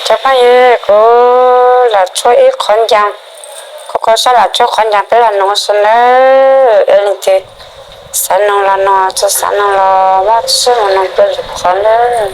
Cov phooj ywg, kuv lam tshuab ib qhov ncas, kuv kho sab lam tshuab qhov ncas peb los noog xwb nawb. Es leej twg xav noog los noog, tsis xav noog los muab tshuab mus noog peb lwm qhov nawb.